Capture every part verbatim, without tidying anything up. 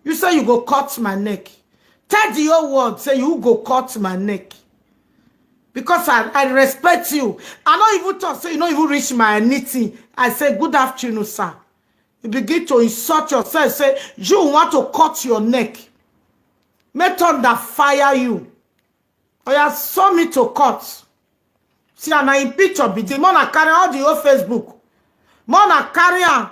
You say you go cut my neck. Tell the whole world say you go cut my neck. Because I, I respect you. I no even talk say you no even reach my anything. I say, "Good afternoon, sir." You begin to insult yourself, say you want to cut your neck. Make thunder fire you. Oya, saw me to cut. See, and na im picture be the more na carry all the whole Facebook. More na carry am.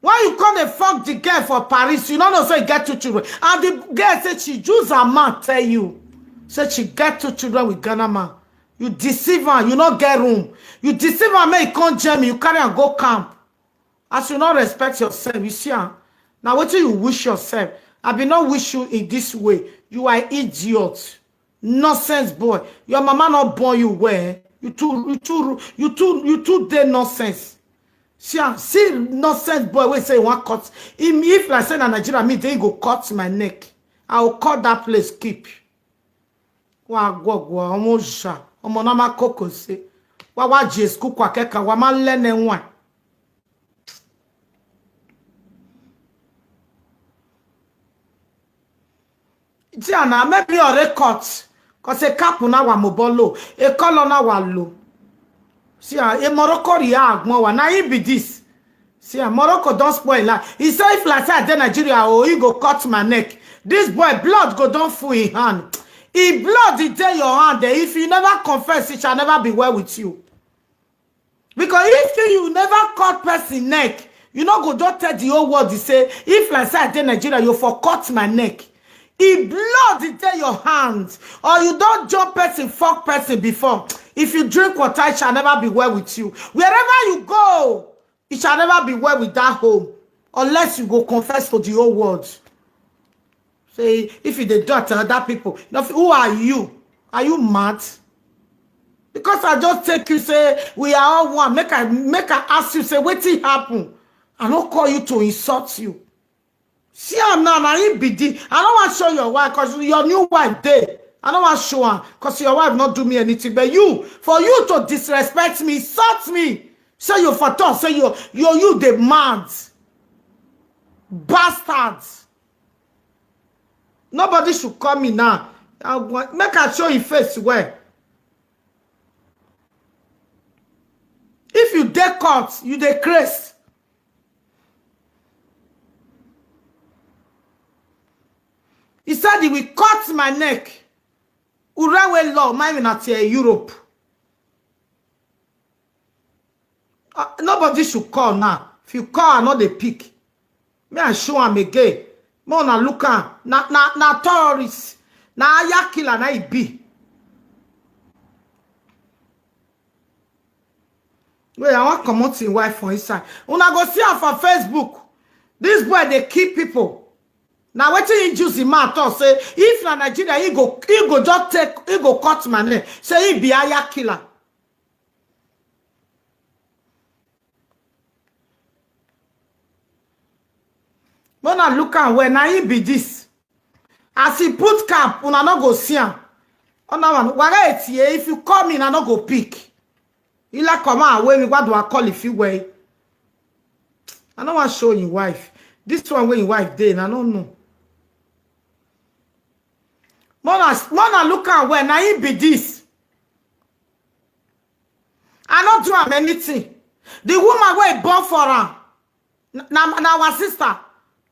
Why you come dey fuck the girl for Paris? You no know say you get two children. And the girl say she use her mouth tell you say she get two children with Ghana man. You deceive her. You no get room. You deceive her, make e come Germany. You carry am go camp. As you no respect yourself, you see am. Na wetin you wish yourself. I bin no wish you in this way. You are idiot. Nonsense boy. Your mama no born you well. You too, you too, you too, you too dey nonsense. See am, see nonsense boy wey say he wan cut. Him, if like say na Nigeria, me dey, he go cut my neck. I will cut that place keep. Wa gwogwo, ọmọ òṣìṣà, ọmọ na ma koko se. Wa wa je school kwa keka, wa ma learn one. Tiana, maybe your record, cause a cap na wa mobolo, a color na wa low. See, ah, a Morocco ria agmo wa, na him be this. See, ah, Morocco don spoil la. He say if like say I dey Nigeria, oh, he go cut my neck. This boy blood go don full him hand. If blood is there your hand, eh, if you never confess, it shall never be well with you. Because if you, you never cut person neck, you no go just tell the whole world to say, if like say I dey Nigeria, you for cut my neck. If blood is there your hand, or you don jump person, fuck person before, if you drink water, it shall never be well with you. Wherever you go, it shall never be well with that home, unless you go confess to the whole world. Say, if you dey do it to other people, you know, who are you? Are you mad? Because I just take you say we are all one. Make I, make I ask you say wetin happen. I no call you to insult you. See am now, na him be the. I no wan show your wife cause your new wife dey. I no wan show am cause your wife no do me anything. But you, for you to disrespect me, insult me, say you for talk, say you, you, you dey mad. Bastard. Nobody should call me now. I go, make I show you face well. If you dey court, you dey craze. He said he will cut my neck. Urewe law, my na tear Europe. Uh, nobody should call now. If you call, I no dey pick. Me I show am again. More na look am. Na, na, na terrorist. Na aya killer na e be. Wait, I wan comot him wife for inside. Una go see am for Facebook. This boy dey kill people. Na wetin he use him mouth talk say if na Nigeria, he go, he go just take, he go cut my neck. Say he be aya killer. When I look am well, na him be this. As he put cap, una no go see am. Ona one, wara etie, if you call me, I no go pick. Ila come out, when me, what do I call if you way? I no wan show him wife. This one wey him wife dey, I no know. Mona, Mona look am well, na him be this. I no do am anything. The woman wey born for am, na, na, na our sister.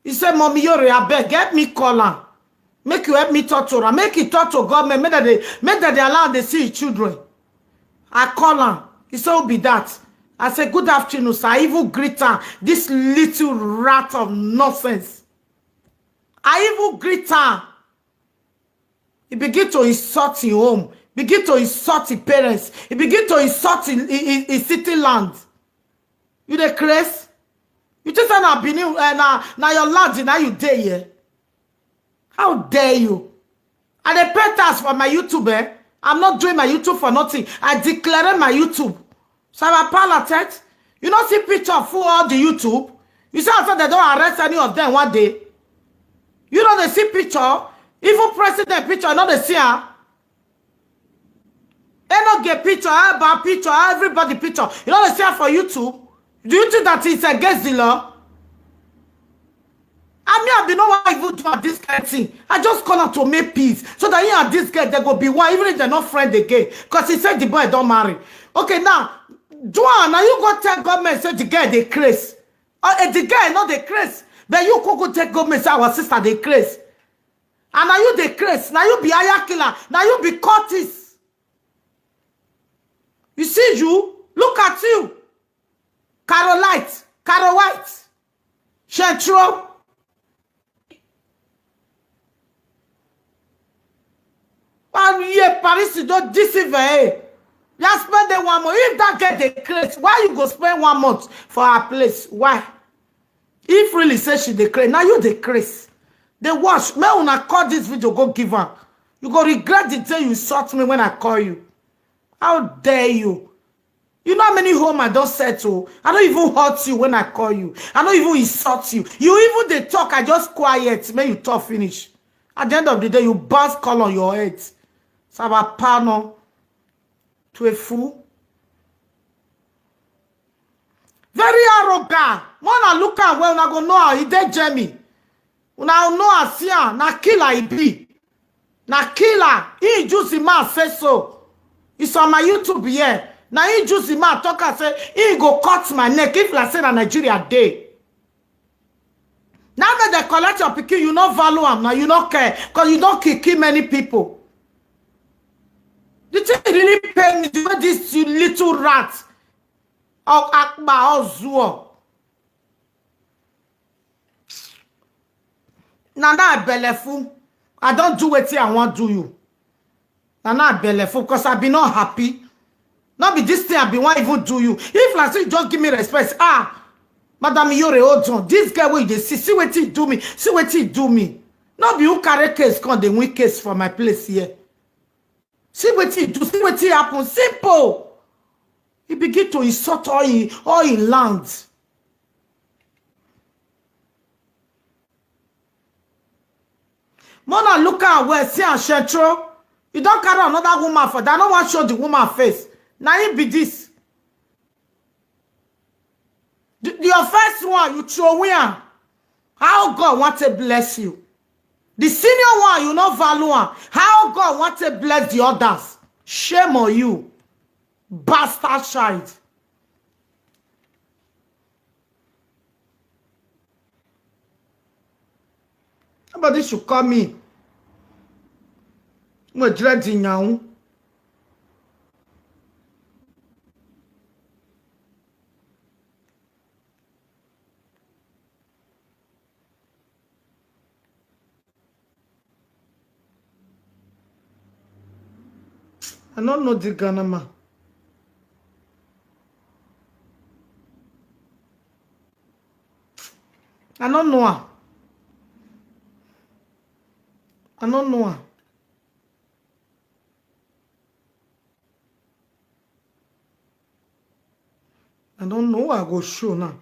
He say, "Mommy Yore, abeg, help me call am. Make you help me talk to am. Make he talk to government. Make that they, make that they allow they see his children." I call am. He say, "Who be that?" I say, "Good afternoon, sir." I even greet am. This little rat of nonsense. I even greet am. He begin to insult him home, begin to insult his parents, he begin to insult his, his, his city land. You dey craze? You think say na Benin, eh, na, na your land, na you dey here? How dare you? I dey pay tax for my YouTube, eh? I'm not doing my YouTube for nothing. I declare my YouTube. So I pay tax. You no see picture full all the YouTube. You see after they don't arrest any of them one day. You no dey see picture. Even president picture, you no dey see am. Enoge picture, Alba picture, everybody picture. You no dey see am for YouTube. Do you think that it's against the law? And me, I be no one even do am this kind thing. I just call am to make peace so that he and this girl, they go be one, even if they're not friend again. Because he said the boy don't marry. Okay, now, do am. Now you go tell government say the girl dey craze. Or eh, the girl no dey craze. But you could go tell government say our sister dey craze. And now you dey craze. Now you be hire killer. Now you be cultist. You see you? Look at you. Carolite. Carol White. Central. One year Paris don deceive her. You spend the one month. If that girl dey craze, why you go spend one month for her place? Why? If really say she dey craze, now you dey craze. Dey watch. Make una call this video, go give am. You go regret the day you insult me when I call you. How dare you? You know how many home I don't settle? I don't even hurt you when I call you. I don't even insult you. You even dey talk, I just quiet. Make you talk finish. At the end of the day, you bounce call on your head. Sabapano to a fool. Very arrogant. When I look at well, I go know how he dey Jamie. Una know I see am. Na killer he be. Na killer. He use the man say so. It's on my YouTube here. Now he use the man talk and say he go cut my neck if like say na Nigeria day. Now that they collect your pikin, you no value am. Now you no care because you don't kill, kill many people. The thing really pain me the way this you little rat or akpa or zuo. Now that I belleful, I don't do wetin I want do you. Now now I belleful because I be not happy. Not be this thing I be want even do you. If like say you just give me respect, ah, Madam Yore, hold on. This guy wey you dey see, see wetin he do me, see wetin he do me. No be who carry case come dey win case for my place here. See wetin he do, see wetin happen. Simple. He begin to insult all he all he land. Mona look am well, see am central. You don carry another woman for that. I no wan show the woman face. Na him be this. The, your first one, you throw away am. How God want to bless you? The senior one, you no value am. How God want to bless the others? Shame on you, bastard child. Nobody should call me. Mo dread in now. I don't know the Ghana man. I don't know her. I don't know her. I don't know who I go show now.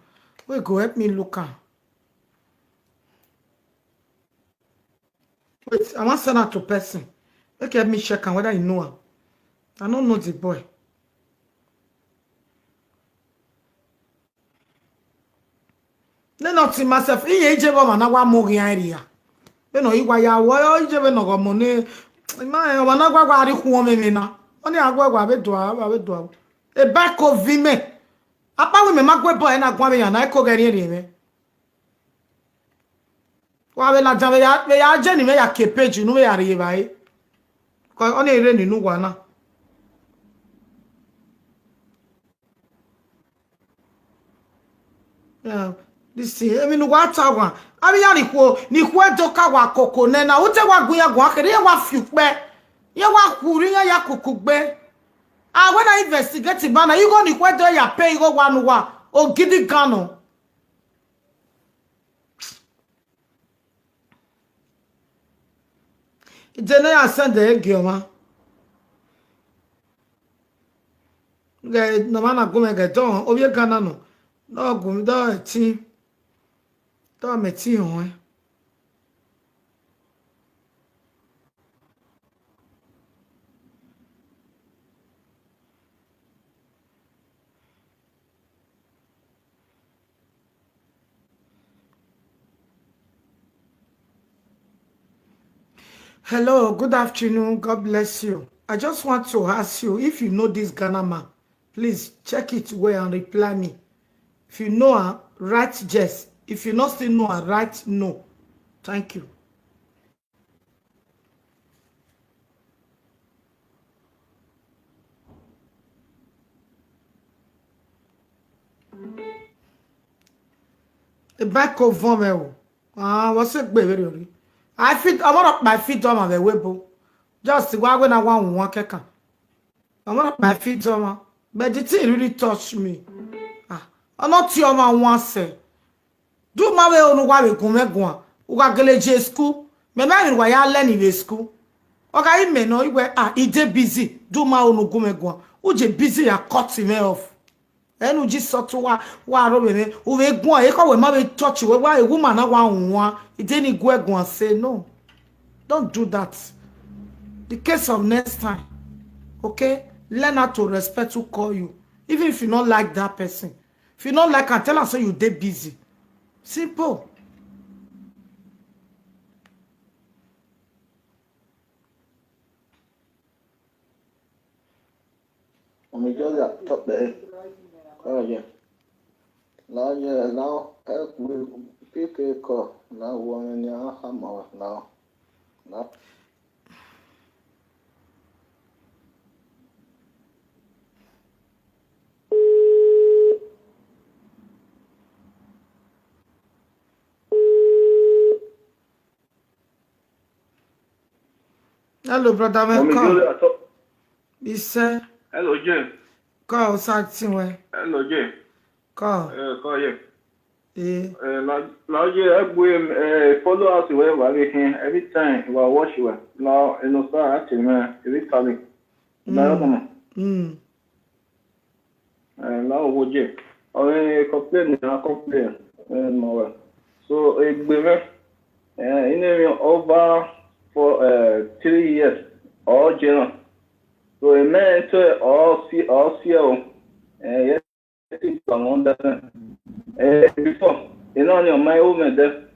Who go help me look am? Wait, I wan send am to person. Make help me check am whether you know am. I no know the boy. Ne no ti myself. Iye ije bo mana wa mo gi area. Be no iwa ya wo yo ije be no go mo ne. Ma e wa na gwa gwa ri ku o me me na. Oni agwa gwa be do a, be do a. E ba ko vi me. Apa we me ma gwe boy na gwa me ya na e ko gari ri me. Wa be la jan be ya, be ya je ni me ya ke page nu me ya ri ba e. Ko oni ere ni nu wa na. Yeah, this thing, I mean, what I want. I mean, ni ko, ni ko do ka wa koko ne na. Ute wa gun ya gun akere wa fiu pe. Ye wa kuri ya ya kuku gbe. Ah, when I investigate it, bana, you go ni ko do ya pe, you go wa nu wa. O gidi gano. Ije ne ya send e gi oma. Ge no mana gume ge don, obie Ghana no. No gumi do eti. Do me ti hon. Hello, good afternoon. God bless you. I just want to ask you if you know this Ghana man. Please check it well and reply me. If you know her, write yes. If you not still know her, write no. Thank you. Ebako vomeo. Ah, what's it, baby? I fit, I want my feet on my webo. Just why when I want one keka. I want my feet on my, but the thing really touched me. Ah, I'm not your man once. Do my way on why we go me go. Uga gele J school. Me ma wa ya learn in school. Oga ime no iwe ah, ide busy. Do my own go me go. Uje busy ya cut me off. Enu ji sort wa wa ro we me. Uwe go e ko we ma we touch we wa a woman na wa nwa. Ide ni go go and say no. Don't do that. The case of next time. Okay? Learn how to respect who call you. Even if you not like that person. If you not like and tell her so you dey busy. Simple. Omi just ya top eh. Oh yeah. Now yeah, now help me pick a call. Now one in your hammer now. Now. Hello, brother. Mommy, come. He said, hello, Jim. Call something way. Hello, Jim. Call. Uh, call, yeah. Yeah. Uh, now, now, yeah, I go, uh, follow us wherever we can. Every time we watch you. Now, you know, sir, actually, man, every time. Now, come on. Mm. Eh, na owo je. Ore complain na complain. Eh, no wa. So egbe me. Eh, ine mi over for eh three years. Or je na. So a man to all see all see o. Eh, yes, I understand. Eh, before, you know, your my woman there.